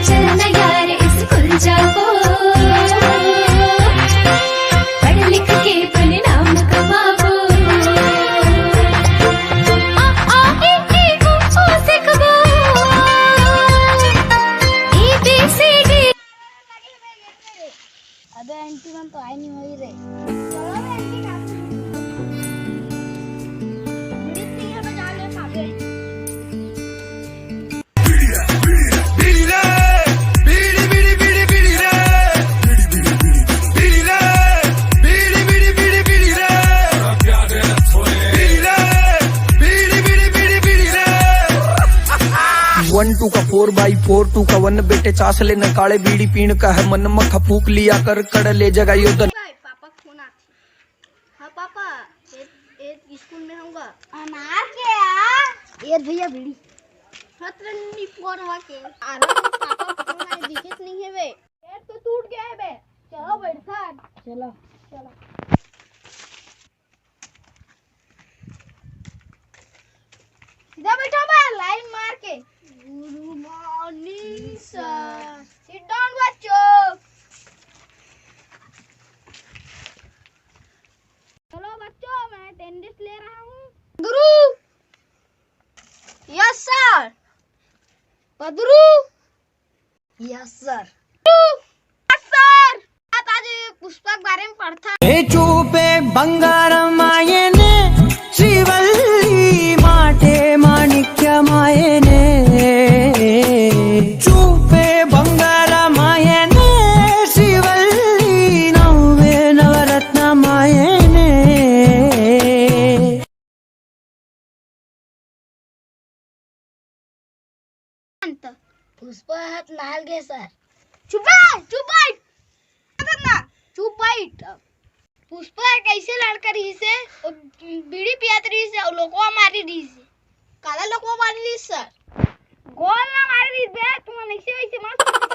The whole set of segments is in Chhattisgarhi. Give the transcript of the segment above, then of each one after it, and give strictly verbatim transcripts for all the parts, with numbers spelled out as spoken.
चल ना यार स्कूल जाबो, पढ़ लिख के बने नाम कमाबो। आ, आ, ए, ए, ओ, ओ, सीखबो। ए, बी, सी, डी। अबे आंटी मन तो आए नहीं होई रे। चलो बे आंटी, काम से। बीड़ी पी के बजा ले, खा के। One two का four by four two का one बेटे चास ले न काले बीड़ी पीण का है मन मख फूक लिया कर कड़ ले जगाइयो दन। भाई, पापा फोन आथे। हाँ पापा, ए, ए, स्कूल में हूँगा। अनार के आ? ए भैया बीड़ी। खतरनी फोन हुआ के। अरे पापा, फोन आए दिखत नहीं है बे। पेट तो टूट गया है बे। चलो बैठा। चलो। चलो। सीधा बैठो बे, लाइन मार के। Good morning sir. Sit down बच्चों। चलो बच्चों, मैं अटेंडेंस ले रहा हूँ। गुरु। Yes sir. पदरू। Yes sir. Yes sir. आज पुष्पा के बारे में पढ़ता। हे चूपे बंगारम आयने, श्रीवल्ली माटे माणिक्यम आयने। चूपे बंगारम आयने, श्रीवल्ली नवे नवरत्नम आयने। शांत। पुष्पा हाथ नाल गे सर। चुप बैठ, चुप बैठ। ना, चुप बैठ। पुष्पा कैसे लड़का रही से, वो बीड़ी पियात रही से, वो लोकवा मारी रही से। काला लोकवा मारी रही सर। गोल ना मारी रही बे, तुम ऐसे वैसे मत समझो।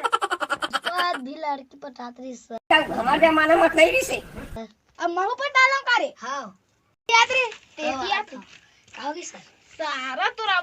पुष्पा हाथ भी लड़की पटात रही सर। हमारे जमाना मत नहीं रही से। अब महू पटा लो का रे? हाँ। याद रे, तेज हाँ, याद। हाँ। का होगी सर? सारा तोरा